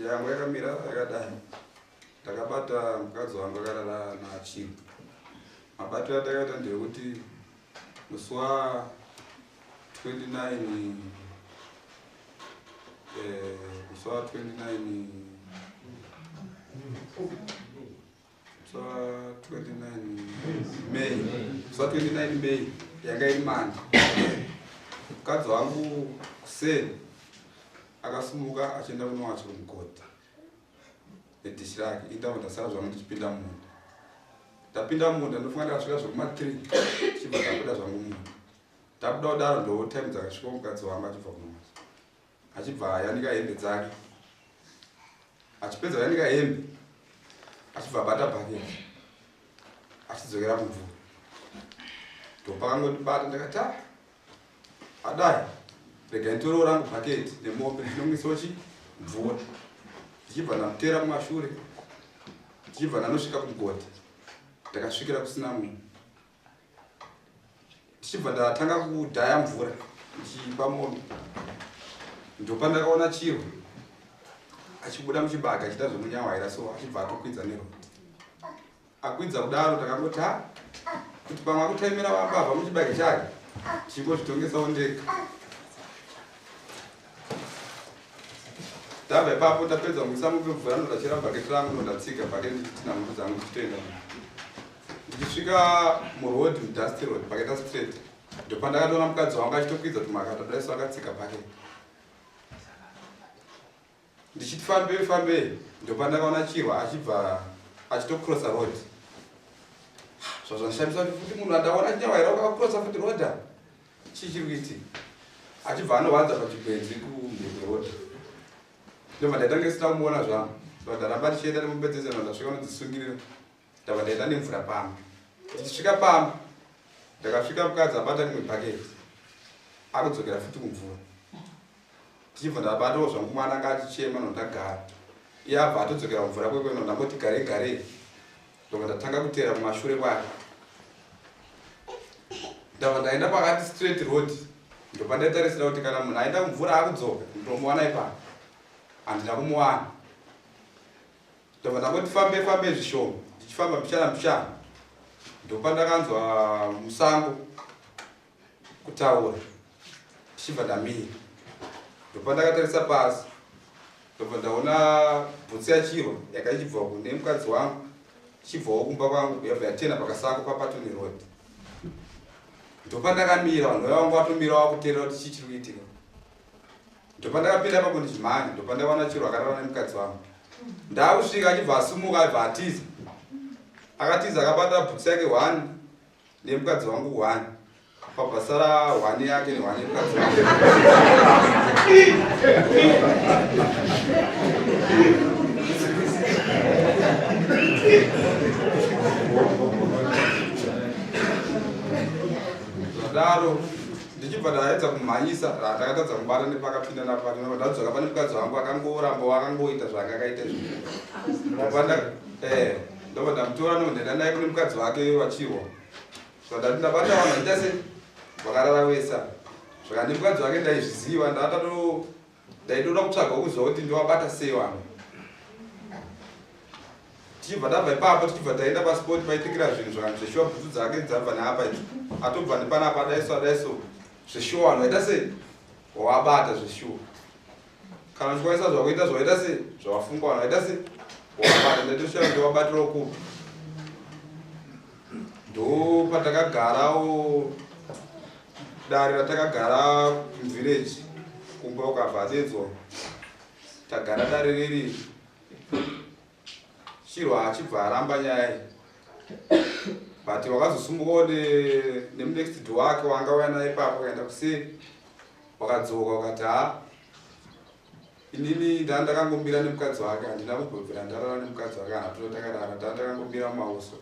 Yangu yakamira yakadai, ndakabata mukadzi wangu akarara naChiro. Mabatiro atakaita ndeyekuti musi wa 29 eh, musi wa 29 musi wa 29 May, musi wa 29 May yanga iri mandi, mukadzi wangu kuseni akasimuka achienda kunowacha kumugodhi nedhishi rake. Indava ndasara zvangu ndichipinda munda. Ndapinda munda, ndofunga ndakasvika zvekuma 3, chibva ndabuda zvangu munda. Ndabuda kudaro, ndo time dzakasvika mukadzi wangu achibva kunowacha, achibva ayanika hembe dzake. Achipedza kuyanika hembe, achibva abata bhaketi achidzokera kumvura. Ndopakangondibata, ndakati, ah, adai regai nditorewo rangu bhaketi nemombe ndinomwisawo chi mvura. Ndichibva ndamutera kumashure, ndichibva ndanosvika kumugodhi. Ndakasvikira kusina munhu, ndichibva ndatanga kudhaya mvura ndichipa mombe. Ndopandakaona Chirwa achibuda muchibaga achiita zvemunyahwaira so, achibva atokwidza neroad. Akwidza kudaro, takangoti ha, kuti pamwe akutaimira vambavha muchibage chake, ndichingozvitongesawo ndega. Ndabva ipapo, ndapedza kumwisa mombe mvura, ndondachera bhaketi rangu, ndondatsiga bhaketi, ndichitina mombe dzangu, ndichitoenda. Ndichisvika muroad, mudusty road pakaita straight, ndopandakatoona mukadzi wangu achitokwidza tumakata daiso akatsika bhaketi. Ndichiti fambei fambei, ndopandakaona Chirwa achibva achitocrossa road. Zvazvandishamisa kuti futi munhu andaona achinyahwaira akacrossa futi road, chii chiri kuitika? Achibva anowanza pachigwenzi kumhiri kweroad. Ndobva ndaita ngesina kumuona zvangu. Ndobva ndaramba ndichienda nemombe dzese, ndasvika unodzisungirira, ndabva ndaenda nemvura pamba. Ndichisvika pamba, ndakasvika mukadzi abata rimwe bhaketi akudzokera futi kumvura. Tichibva ndabatawo zvangu mwana anga achichema, nondagara, iye abva atodzokera kumvura kwekwe. Ndangoti garei garei, ndobva ndatanga kuteera kumashure kwake. Ndabva ndaenda pakati straight road, ndobva ndaitarisira kuti kana munhu aenda kumvura akudzoka ndomuwana ipapo. Handina kumuwana. Ndobva ndangoti fambe fambe zvishoma, ndichifamba mbichana mbichana, ndopandakanzwa musango kutaura. Ndichibva ndamira, ndopandakatarisa pasi, ndobva ndaona bhutsu yaChirwa yaka ichibva kune mukadzi wangu, ichibvawo kumba kwangu, yabva yatena pakasango paPatoni Road. Ndopandakamira, vanhu vaya vangu vatomira vakuteerera kuti chii chiri kuitika. Ndopandakapinda ipapo ndichimhanya, ndopandakaona Chirwa akarara nemukadzi wangu. Ndakusvika, achibva asumuka, abva atiza. Akatiza akabata bhutsu yake one nemukadzi wangu one, pabva one yake neone yemukadzi wangu. Zvadaro, ndichibva ndaedza kumhanyisa, ndakatadza kubata nepakapinda napati. Ndadzoka pane mukadzi wangu, akangoramba wakangoita zvaanga akaita izvo. Ndobva ndamutora, ndobva ndaenda naye kune mukadzi wake waChirwa. Zvandati ndabata vanhu vachiita se vakarara wesa zvakandi mukadzi wake, ndaizviziva. Ndatato ndaitoda kutsvaga kuziva kuti ndovabata sei vanhu. Tichibva tabva ipapo, tichibva taenda paspot paitikira zvinhu zvakanhu zveshuwa. Bhutsu dzake dzabva neapa idzi, atobva nepanapa, adaiso adaiso. Zveshuwa vanhu vaita sei, wavabata zveshuwa. Kana uchikwanisa zvakuita zvawaita sei, zvawafungwa, vanhu vaita sei, wavabata. Ndaitoshaya kuti wabatirawo kupi. Ndo patakagarawo dare ratakagara muvillage kumba, ukabva adedzwa. Tagara dare riri, Chirwa achibva aramba nyaya iyi, but wakazosumukawo nemunext door wake wanga uya naye ipapo, akaenda kuseri, wakadzoka, ukati, ha. Inini ndaa ndakangomira nemukadzi wake, handina kumbobvira ndarara nemukadzi wake kana turo takarara, ndaa ndakangomira mumauswa.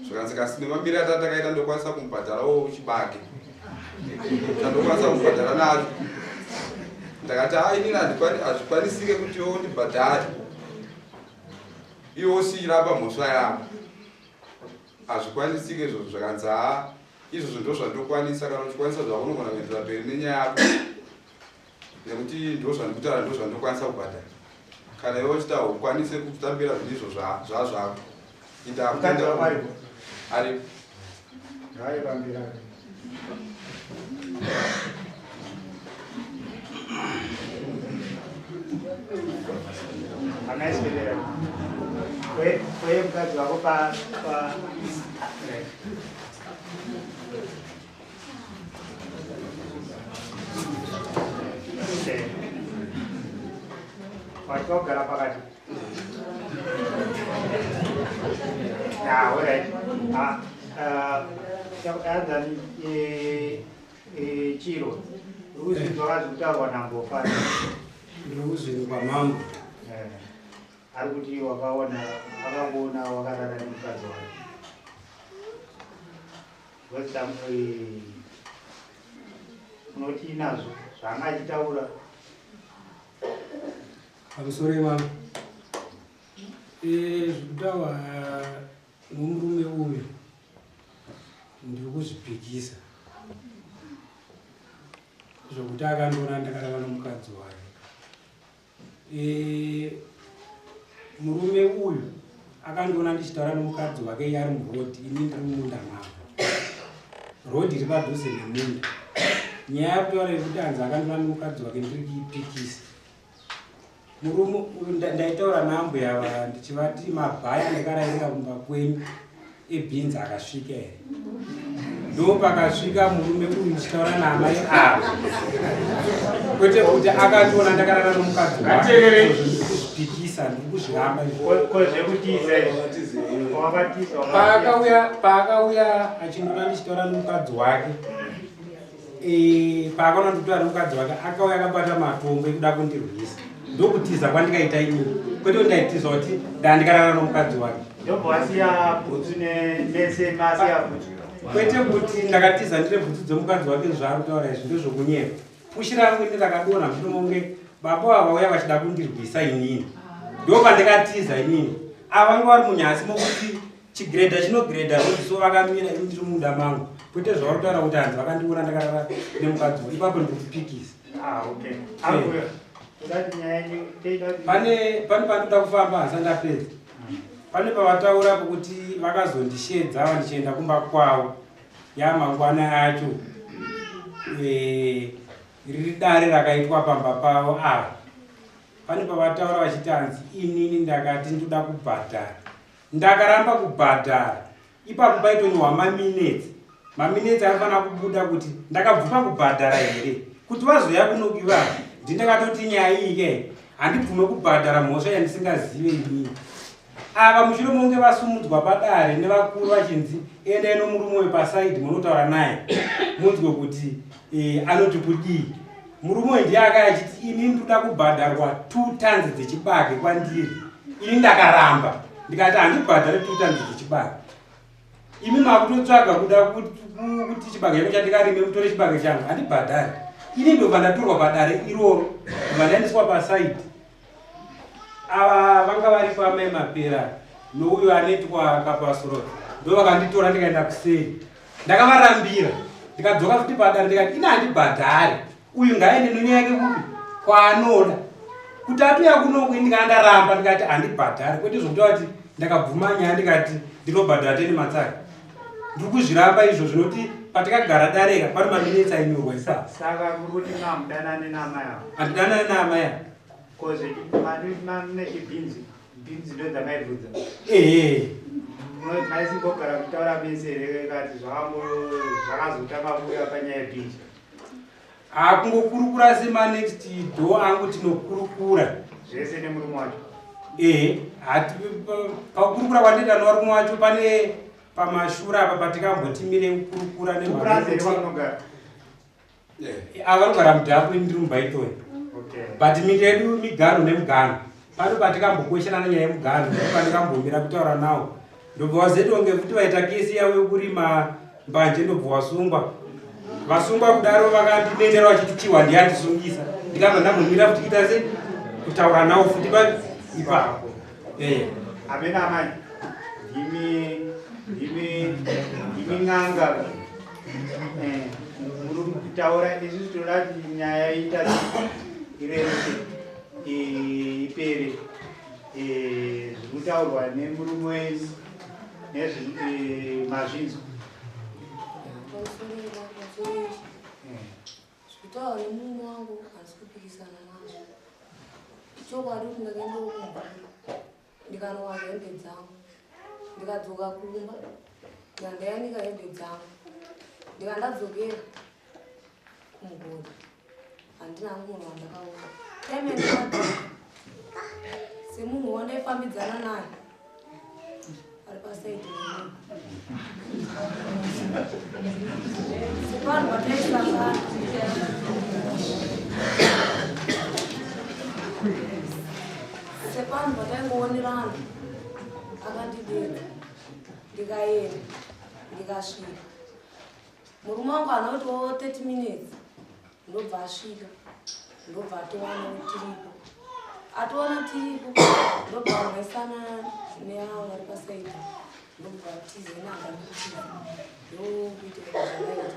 Zvikanzi kasi nemamiriro atakaita ndokwanisa kumubhadharawo chibage chandokwanisa kumubhadhara nacho. Ndakati ha inini hazvikwanisike kuti iwe undibhadhare iwe usiramba mhosva yako, hazvikwanisike izvozvo. Zvakanzi ha izvozvo ndo zvandokwanisa, kana uchikwanisa zvako unogona kuendera mberi nenyaya yako nekuti ndo zvandikutaura ndo zvandokwanisa kubhadhara. Kana iwe uchiti haukwanise kutambira zvinhu izvo zvazvako, aripo. Kweye mukadzi wako pa pa Watya kugara pakati. Ah, all right. Ah, anzani chiro rikuzvinzwa kazi kutaurwa nambofa. Ndiri kuzvinzwa mambo. Ari kuti wakaona akangoona wakarara nemukadzi wake. Unotii nazvo zvaanga achitaura? Pamusoro ivangu zvikutaura nomurume uyu ndiri kuzvipikisa zvokuti akandiona ndakarara nomukadzi wake. Murume uyu akandiona ndichitaura nomukadzi wake iye ari murodhi, ini ndiri mumunda mavo. Rodhi iri padhuze nemunda. Nyaya yekutaura yekuti hanzi akandiona nomukadzi wake ndiri kuipikisa. Murume uyu ndaitaura naambuya ava ndichivati mabhaya ndakarairira kumba kwenyu ebhinzi akasvika here? Ndo pakasvika murume uyu ndichitaura naamai ava, kwete kuti akandiona ndakarara nomukadzi wake. Ndikuzvipikisa, ndiri kuzviramba izvo. Ko zvekutiza izvi? Wakatiza Paakauya achindiona ndichitaura nomukadzi wake, paakaona ndikutaura nomukadzi wake akauya akabata matombo ekuda kundirwisa, ndokutiza kwandikaita inini, kwete kuti ndaitiza kuti ndandikarara nomukadzi wake. Ndobva wasiya bhutsu nese masiya bhutsu. Kwete kuti ndakatiza ndine bhutsu dzemukadzi wake. Zvaari kutaura izvi ndezvokunyepa. Pushi rangu ini rakadonha mushure mokunge baba ava vauya vachida kundirwisa inini, ndo pandikatiza inini. Ava vanga vari munyasi mokuti chigredha chinogredha rodhi, so vakamira, ini ndiri munda mangu, kwete zvavari kutaura kuti hanzi vakandiona ndakarara nemukadzi wavo. Ipapo ndikupikisa. Ah, okay. Ambuya. Kudati nyaya yenyu teida kuti Pane pandoda kufamba hasa ndapedza. Pane pavataura pokuti vakazondishedza ava ndichienda kumba kwavo yamangwana yacho, riri dare rakaitwa pamba pavo ava. Pane pavataura vachiti hanzi inini ndakati ndoda kubhadhara, ndakaramba kubhadhara. Ipapo paitonyorwa maminutes, maminutes anofanira kubuda kuti ndakabvuma kubhadhara here kuti vazoya kunoku ivavo. Ndindakatoti nyaya iyi ke handibvume kubhadhara mhosva yandisingazive inini. Ava mushure monge vasumudzwa padare nevakuru vachinzi endai nomurume uyu pasaidhi munotaura naye munzwe kuti anoti kudii. Murume uyu ndiye akaya achiti ini ndoda kubhadharwa 2 tons dzechibage kwandiri. Ini ndakaramba ndikati handibhadhari 2 tons dzechibage. Imi makutotsvaga kuda kuti chibage changu chandikarime mutore chibage changu, handibhadhari ini. Ndobva ndatorwa padare iroro, ndobva ndaendeswa pasaidhi. Ava vanga varipo amai Mapera nouyo anoitwa Kapasuro, ndo vakanditora ndikaenda kuseri. Ndakavarambira, ndikadzoka futi padare ndikati ini handibhadhari, uyu ngaende nenyaya yake kupi kwaanoda kuti atuya kunoku. Ini ndikanga ndaramba ndikati handibhadhari, kwete zvokutaura kuti ndakabvuma nyaya ndikati ndinobhadhara teni matsaka. Ndiri kuzviramba izvo zvinoti patikagara dareka pane maminitsi ainyorwa ipapo. Saka muri kuti mamudanane naamai ava? Handidanane naamai ava. Ko mane chibhinzi, bhinzi ndo dzamaibvunza? Ehe. Maisimbogara kutaura mese here kati zvakazotanga kuuya panyaya yebhinzi? Hakungokurukura semanext door angu, tinokurukura. Zvese nemurume wacho? Ehe, pakukurukura kwandiita novarume wacho pane pamashura apa patikambotimire kukurukura. Kupurazi here kwamunogara? Ava vanogara mudhapu, ini ndiri muBaitoni. But minda yedu miganhu nemuganhu. Pano patikambokweshanana nyaya yemuganhu ndipo pandikambomira kutaura nawo. Ndobva wazoita kunge futi vaita kesi yavo yekurima mbanje ndobva wasungwa. Vasungwa kudaro vakandinetera vachiti chihwa ndiye andisungisa. Ndikabva ndambomira futi kuita sei kutaura nawo futi pa ipapo. Eh. Amena amai. Ndimi ndimi ndimi n'anga. Eh, muri kutaura isusu tinoda kuti nyaya iita ireruke ipere. Eh, zviri kutaurwa nemurume wenyu nezvimazvinzwa. Zvekutaura nemurume wangu handisi kupikisana nazvo. Chokwadi kuti ndakaenda kumvura ndikanowaza hembe dzangu ndikadzoka kumba ndikandayanika hembe dzangu ndikandadzokera kumugodhi handina hangu munhu wandakaona time yandakadzoka semunhu wandaifambidzana naye ari pasaidi nemunhu sevanhu vataisangana sevanhu vataingoonerana akandidedza ndikaenda ndikasvika murume wangu anotiwo 30 minutes ndobva asvika ndobva atowana tiripo atowana tiripo ndobva amhesana neavo vari pasaidi ndobva tize nanga kutiza ndokuita zvakaita.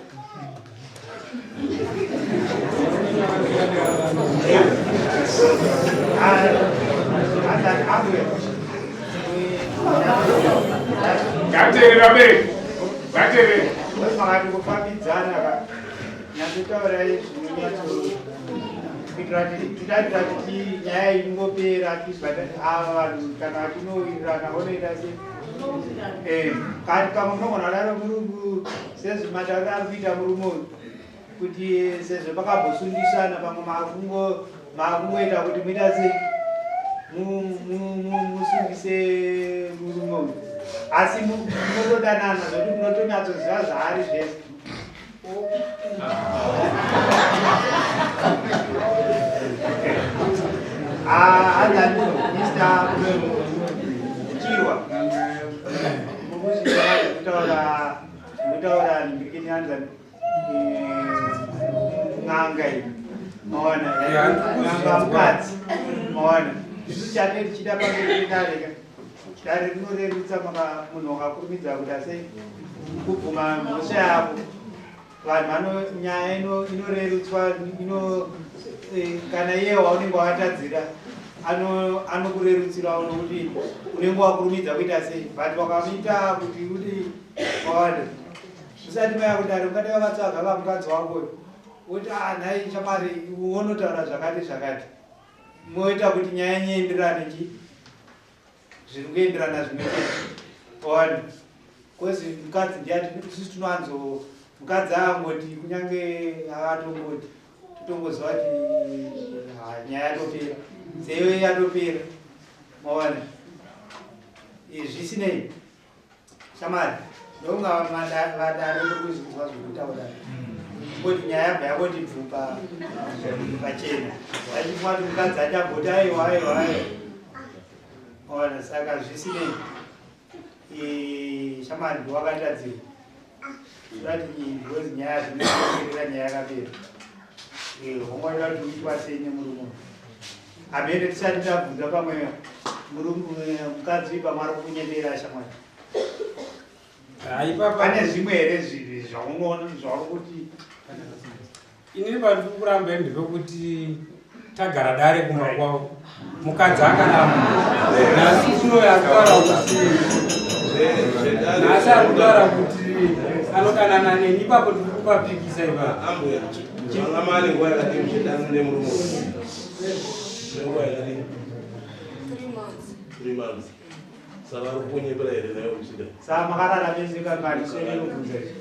Ngaterera vabereki, ngaterera. Makati kufambidzana ka nyatotaurai zvinonyatso kuitira kuti titatira kuti nyaya ingopera tibva tati ava vanhu kana vachinowirirana vonoita se eh, kati pamwe munogona kudaro murungu sezvimatauriro ari kuita murume uyu kuti sezvo pakambosundisana pamwe makungoita kuti muita se musungise murume uyu asi munotodanana zvekuti munotonyatsoziva zvaari zvese. Ah, Mr. Chirwa mukuzvitaura kutaura ndikini anzani n'anga iyi maona n'anga mukadzi maona isu chate tichida pamberi pedare ka dare rinorerutsa munhu wakakurumidza kuti asei kubvuma mhosva yako vanhu vano nyaya inorerutswa ino eh, kana iye waunenge wakatadzira anokurerutsirawo nokuti unenge wakurumidza kuita sei but wakamuita kuti kuti wawana usati maya kudare ungati wakatsvaga vamukadzi wako woti ah nhai shamwari wonotaura zvakati zvakati moita kuti nyaya inyenderane chi zviri kuenderana zvimwe chete one bcause mukadzi ndiyati isusu tinowanzo mukadzi angoti kunyange akatongoti totongoziva kuti nyaya yatopera seiyo yatopera maona zvisinei shamari ndokunga vadare muri kuzvinzwa zvekutaura kungoti nyaya yabva yangoti bvu pachena achifunga kuti mukadzi achagoti aiwa aiwa aiwa ona saka zvisinei shamari ndiwakatadzirwa zvati because nyaya zvinoerera nyaya yakapera hongoida kuti uitwa sei nemurume hamene tisati tabvunza pamwe murume mukadzi pamwe ari kukunyepera shamwari pane zvimwe here zvinhu zvaunoona zvauri kuti Inini pandiri kuramba ini ndepekuti tagara dare kumba kwavo mukadzi akaramba nhasi uno akutaura kuti nhasi ari kutaura kuti anodanana neni ipapo ndiri kupapikisa ipapo. Ambuya, manga mane nguva yakadii muchidana nemurume uyu? Nenguva yakadii? Three months. Three months. Saka ari kukunyepera here naye uchida? Saka makarara mese kangani? Sene inobvunza izvi.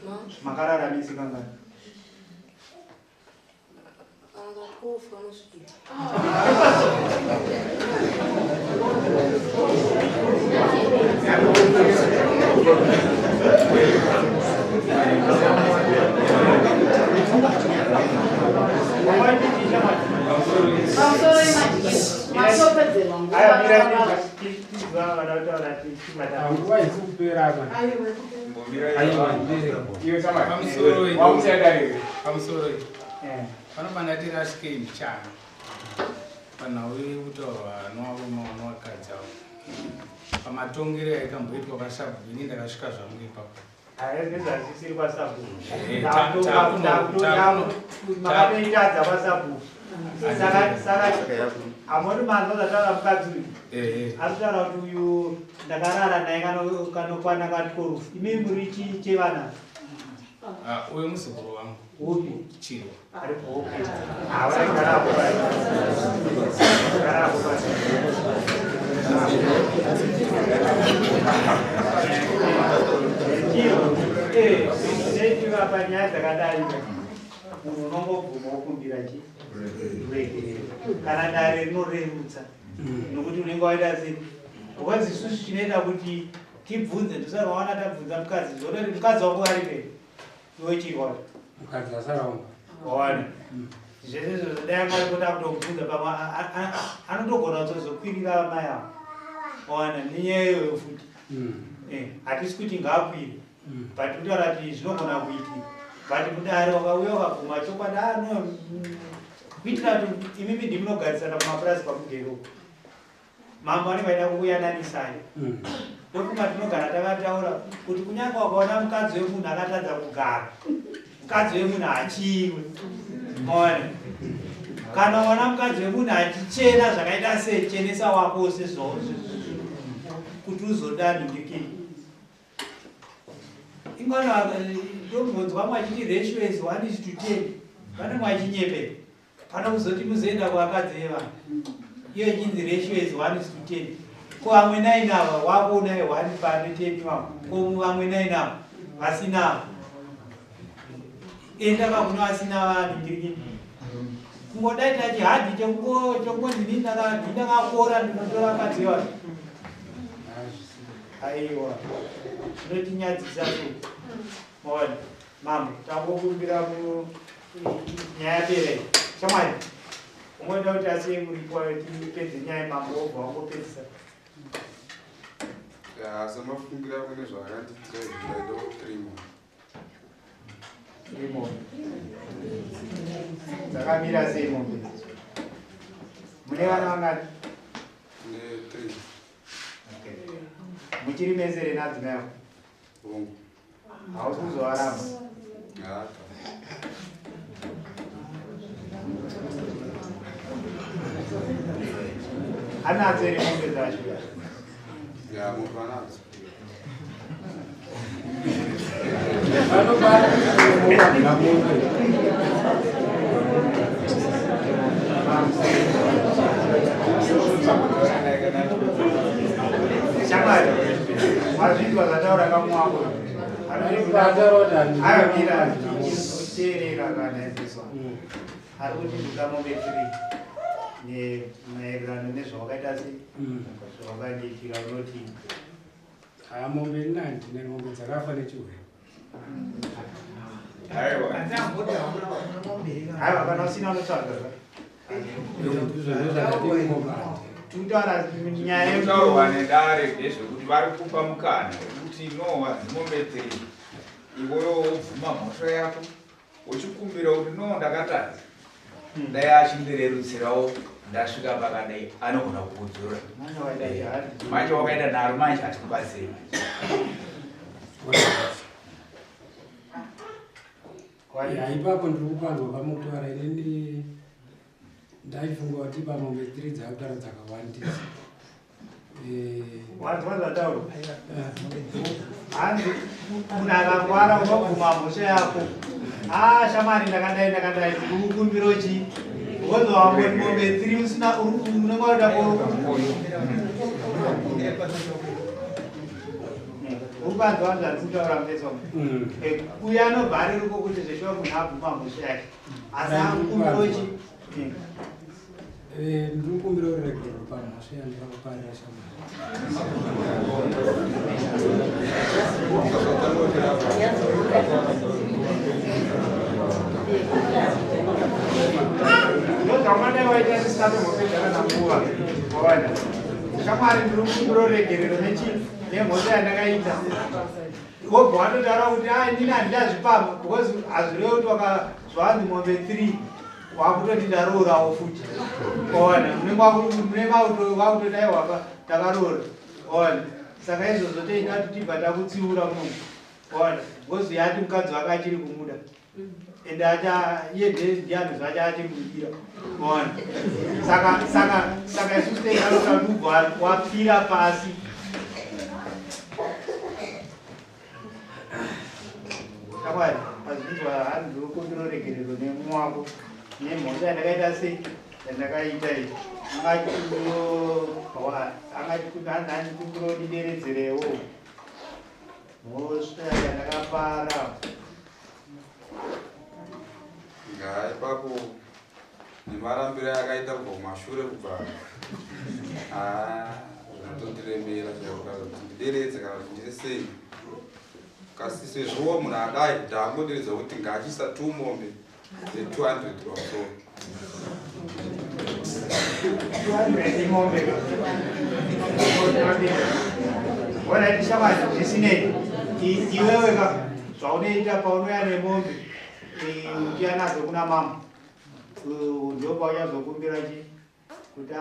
Ma? Makarara mese kangani? Kana ka 12 vanosvika. Nguva isi kupera apa. Pamusoro panobanda tirasike mbichana panhau yekutaurwa nevarume nevakadzi avo pamatongero aikamboitwa pasabhuku ini ndakasvika zvangu ipapo. Nezvazvisiri kwasabhuku makatoitadza kwasabhuku, saka hamoni manzwa zvataura mukadzi uyu. Ari kutaura kuti uyu ndakarara naye kanokwana ka12. Imi muri chevana? Uyu muzukuru wangu. Upi? Chirwa. Garapo, garapo. Chiro panyaya dzakadai munhu unongobvuma wokumbira chi ruregerero kana dare rinorerutsa, nokuti unenge waita sei, because isusu chinoita kuti tibvunze, ndosaka waona tabvunza mukadzi zvonoti mukadzi wako aripe iwe chirwa. Mukadzi asaraumba. Wawana zvese izvozvo, dai anga arikuda kutobvunza pamwe anotogona kutozokwirira mai avo, wawana nenyaya iyoyo futi. Hatisi kuti ngaakwire, but kutaura kuti zvinogona kuitika, but mudare wakauya ukabvuma chokwadi, ano kuitira kuti imimi ndimunogarisana kumapurazi kwamugero, mambo anenge aida kukuyananisai. Ndofunga tinogara takataura kuti kunyange wakaona mukadzi wemunhu akatadza kugara, mukadzi wemunhu hachiiwe. Maona, kana waona mukadzi wemunhu achichena zvakaita sei, chenesa wako sezvo kuti uzoda nhingirikini ingwana. Ndombonzwa mwachiti ratio is 1:10, pane mwachinyepera pano kuzoti muzoenda kuvakadzi vevanhu, iyo ichinzi ratio is 1:10. Ko vamwe nine ava wako unaye one pane 10 wako, ko vamwe nine ava vasina ava, enda vakuna vasina vanhingirikini. Kungodai tachihadhi chokungonzi ini ndakakora, ndinotora vakadzi vevanhu, aiwa, zvinotinyadzisa. So maona mambo, tangokumbira nyaya pere. Shamwari, ungoenda kuti asiye muripo, tipedze nyaya, mambo wobva wangopedzisa. Semafungira angu nezvaakandiitira izvi, ndaida three mombe. Three mombe dzakamira sei? Mombe idzi, mune vana vangani? Ne three. Muchiri mese renadzimai ako? Hongu. Hausi kuzovaramba? Hata. Anadzo here mombe dzacho? Ya, mombe anadzo. Vanobara mombe. Shamwari, wazvinzwa zvataura kamwe wako? Ayomira, teerera kana izvizwa. Ari kuti nduka mombe three maererano nezvawakaita sei, zvawakandiitira, unoti? Ha, mombe ina handina, mombe dzakafa nechirwere. Aiwa, kana usina unotsvaga. Ndizvo ndozvandati, mombe handina. Tikutaura nyaya. Kutaurwa nedare ndezvekuti vari kupa mukana wekuti no, wadzimombe three, iwewo wobvuma mhosva yako, uchikumbira kuti no, ndakatadza, dai achindirerutsirawo, ndasvika pakadai, anogona kukudzura. Manje wakaita nharo, manje hatikubatsiri manje. Ya, ipapo ndiri kupanzwa pamukutaura. Inini ndaifunga kuti pamombe three dzakutaura dzakawandisa. Wanzwa zvataurwa? Hanzi munhu akangwara unobvuma mhosva yako. A, shamwari, ndakadai, ndakadai, ndikukumbiro chi because wangoti mombe three usina, unenge waita upanzwa zvandiri kutaura muteso. Uyo anobva ari ruko kuti zveshuwa munhu abvuma mhosva yake, asi akukumbiro chi. Ndiri kukumbira ruregerero pamhosva yandakakuparira, shamwari. Zvaungadai waita tisingatombopedza kana nguva. Waona. Shamwari ndiri kukumbira ruregerero nechi nemhosva yandakaita. Wobva watotaura kuti ah inini handichazvipamha because hazvirevi kuti wakazvanzi mombe 3 wakutoti ndaroorawo futi. Waona. Munenge wakutoti aiwa ndakaroora. Waona. Saka izvozvo toita kuti tibva takutsiura munhu. Waona. Because yati mukadzi wake achiri kumuda. Ende acha iye ndiani zvacho achiri kudira. Waona. Saka saka saka isusu tinoda kuti ubva wapfira pasi. Shamwari, pazvinzwa hanzi ndinokumbira ruregerero nemumwe wako nemhosva yandakaita sei yandakaita iyi. Angachikumbira undideredzerewo mhosva yandakapara. Ngaa ipapo nemarambiro ayakaita kubva kumashure kubva zvinotondiremera chaiko kana kuti ndideredze kana kuti ndiri sei kasi sezvowo munhu adai ndaangoderedza kuti ngaachiisa two mombe dze200 pamusoro. 200 mombe. Alright, shamwari, zvisinei iwewe ka zvaunoita paunouya nemombe uchiya nadzo kuna mama ndo pauchazokumbira chi kuti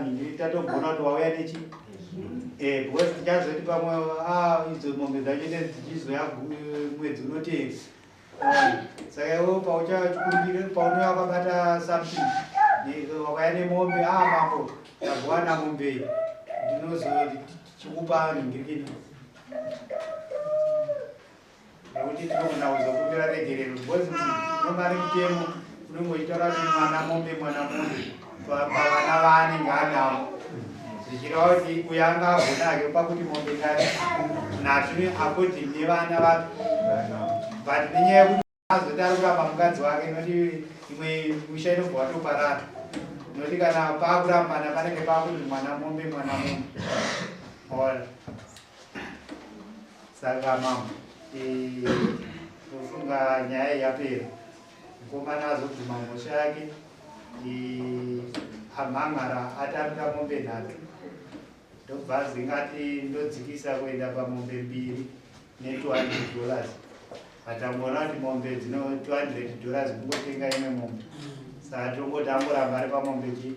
nhingi tatogona kuti wauya nechi because tichazoti pamwe idzo mombe dzacho dzichizoya mwedzi unoteera. Saka iwe pauchachikumbira paunouya wakabata something wakauya nemombe mambo ndagowana mombe iyi ndinozochikupa nhingirikini nekuti tinogona kuzokumbira regerero because unonga ari mutemo unenge uchitaura kuti mwana mombe mwana mombe pavana vaanenge anavo zvichireva kuti uyo anga agona hake pakuti mombe ngati nhatu according nevana vake but nenyaya yekuti azoti ari kuramba mukadzi wake noti imwe musha inobva watoparara noti kana paakurambana panenge paakuti mwana mombe mwana mombe. Ora. Saka mama tofunga nyaya yapera. Mukomana azobvuma mhosva yake amhangara atambira mombe nhatu ndobva azingati ndodzikisa kuenda pamombe mbiri ne$200 but amboona kuti mombe dzino $200 kungotenga imwe mombe saka tongoti amboramba ari pamombe chi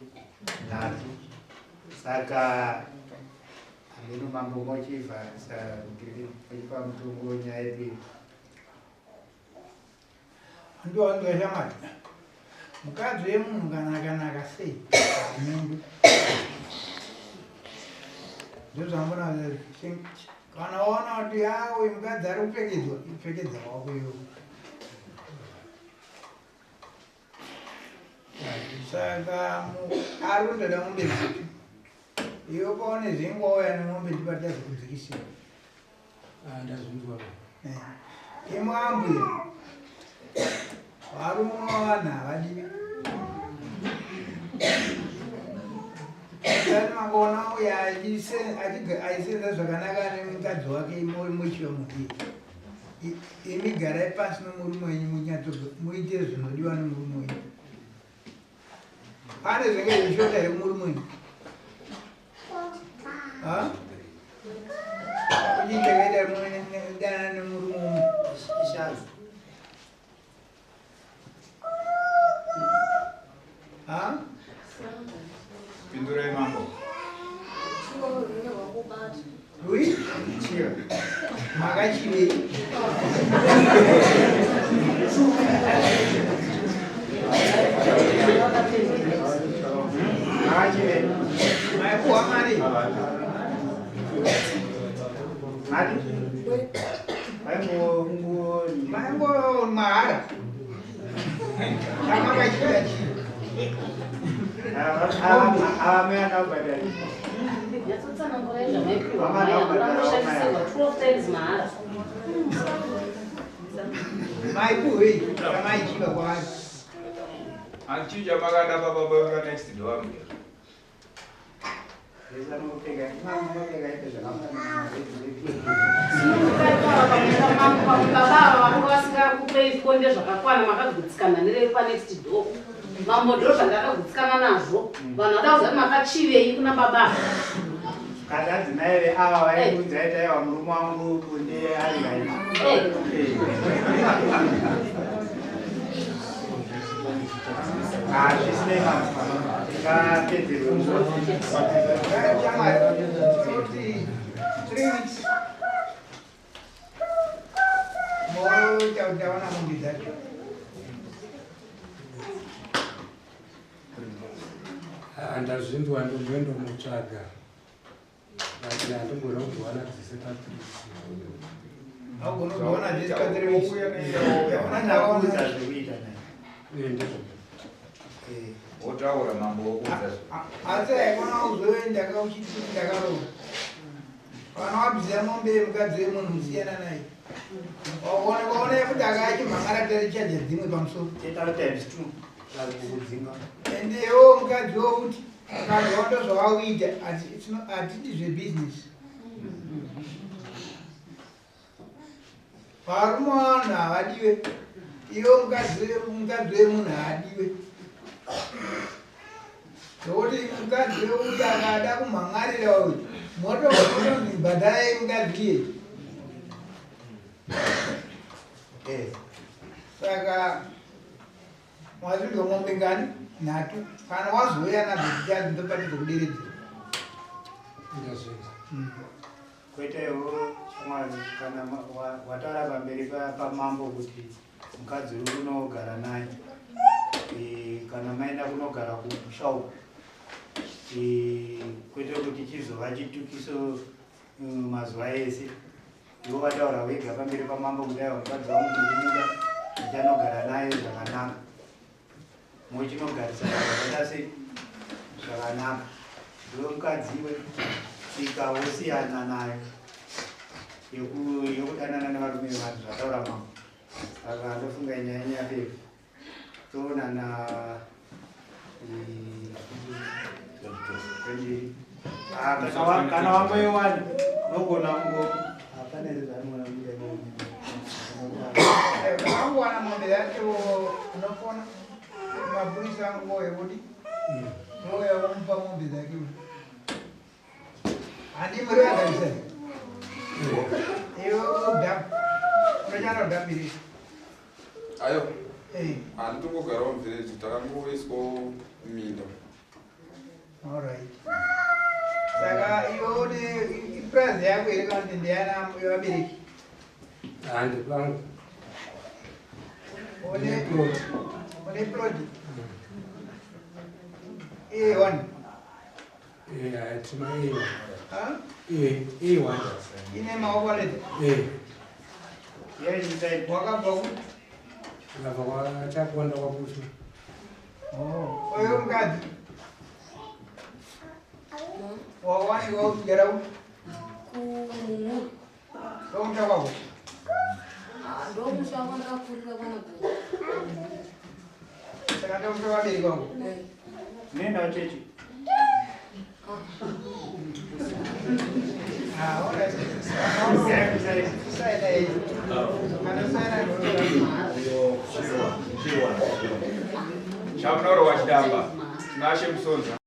nhatu. Saka hameno mambo mochivharisa mochipa mutongo nyaya yedu iyi. Ndowanzwa shamwari. Mukadzi wemunhu kana akanaka sei hanyengwi. Ndozvambona kana waona kuti uyu mukadzi ari kupfekedzwa ipfekedza wako iwe. Saka ari kundoda mombe nhatu. Iwe paone zvengu wauya nemombe ndibata zvekudzikisira. Ndazvinzwa. Imwe ambuya. Varume vanhu havadiwi. Sani mangoona uya achisenza zvakanaka nemukadzi wake mochiva mudii. Imi garai pasi nomurume wenyu munyatso muite zvinodiwa nomurume wenyu. Pane zvinenge zvichishota here kumurume wenyu? Ha? Kuchii chakaita mudanana nemurume umwe? Ishazi. Ha? Pindurai mambo. Rui? Chiyo. Makachivei? Makachive. Maipuwa mari? Mati? Vaingo kungo Maingo mahara. Chamakachita chii? Ava mai akabhadhara. Nyatsotsanangurai zvamaipiwa mai hamuna kushandisirwa 12 times mahara. Maipuwei? Chamaichiva kwaari? Achinja makada baba baba next door. Sinungukai pava pamwe baba ava vanga vasingakupei zvikonde zvakakwana makagutsikana nerepa next door. Mambo ndo zvandakagutsikana nazvo. Vanhu vada kuziva kuti makachivei kuna baba. Kana adzimai ve ava vaikuudza ita aiwa murume wangu kunde ari right. Ah, zvisinei mambo. Tingapedzerwe nguva. Shamwari, tinoti 3 weeks moita kuti taona mombe dzacho. Handazvinzwa, ndomboendomutsvaga, but handimbona kudziwana dzese pa3. Haugona kuona dzese pa3 weeks. Ndakuudza zvekuita naye. Ndizvo. Wotaura mambo wokuudza. Asi haikona kuzoenda kauchiti ndakaroora. Kana wabvisa mombe yemukadzi wemunhu, musiyana naye. Waonekwa futi akachimhangara tarichaja dzimwe pamusoro. Toita times two kudzinga. Endewo mukadzi wofuti mukadzi ndo zvawauita, hatidi zvebhizinesi. Varume vanhu havadiwe, iwe mukadzi wemunhu haadiwe, nokuti mukadzi weuyu akada kumhan'arira uyu, motoonzi bhadharai mukadzi iye. Saka wazvidya mombe ngani? Nhatu. Kana wazouya nadzo dzichazi ndopati dzokuderedzera. Ndazvinzwa. Kwetewo shamwari, kana wataura pamberi pamambo kuti mukadzi uri kunogara naye, kana maenda kunogara kumusha uku, kwete kuti chizova chitukiso mazuva ese. Iwo wataura wega pamberi pamambo kuti aiwa, mukadzi wangu ndikumuda, ndichanogara naye zvakanaka. Mochinogarisana zvakaita sei zvakanaka. Iwe mukadzi iwe, tsika wosiyana nayo yekudanana nevarume vevanhu, zvataura mambo. Saka ndofunga nyaya yapera, toonana 20. Ah, kana wangoiwana unogona kungo hapana here zvaanogona kuita. Wanguwana mombe yacho, unofona mapurisa angu yekuti ouya vomupa mombe dzake. Handi muri vagarisa iwe udhamu, unoshanda udhambirisa? Ayo, handitongogarawo muvillage, takangoiswawo minda. Alright, saka iwe une ipurazi yako here kana kuti ndeyana yevabereki? Handi pangu. Une Plot. Une plot A1? Hatina A1. Huh? A1. Ine maoko leta? Wakabva kuti? Ndabva kwachakuwanda kwaBushu. Oyo mukadzi wawanikwa uchigara ku Kumumuri. Ndomusha kwako? Ndomusha kwandakakurira kwanabhura. Saka ndomusha vabereki wako? Nenda chechi. Ah, alright. Saina iyi. Kana saina. Chamunoro wachidamba, Tinashe Musonza.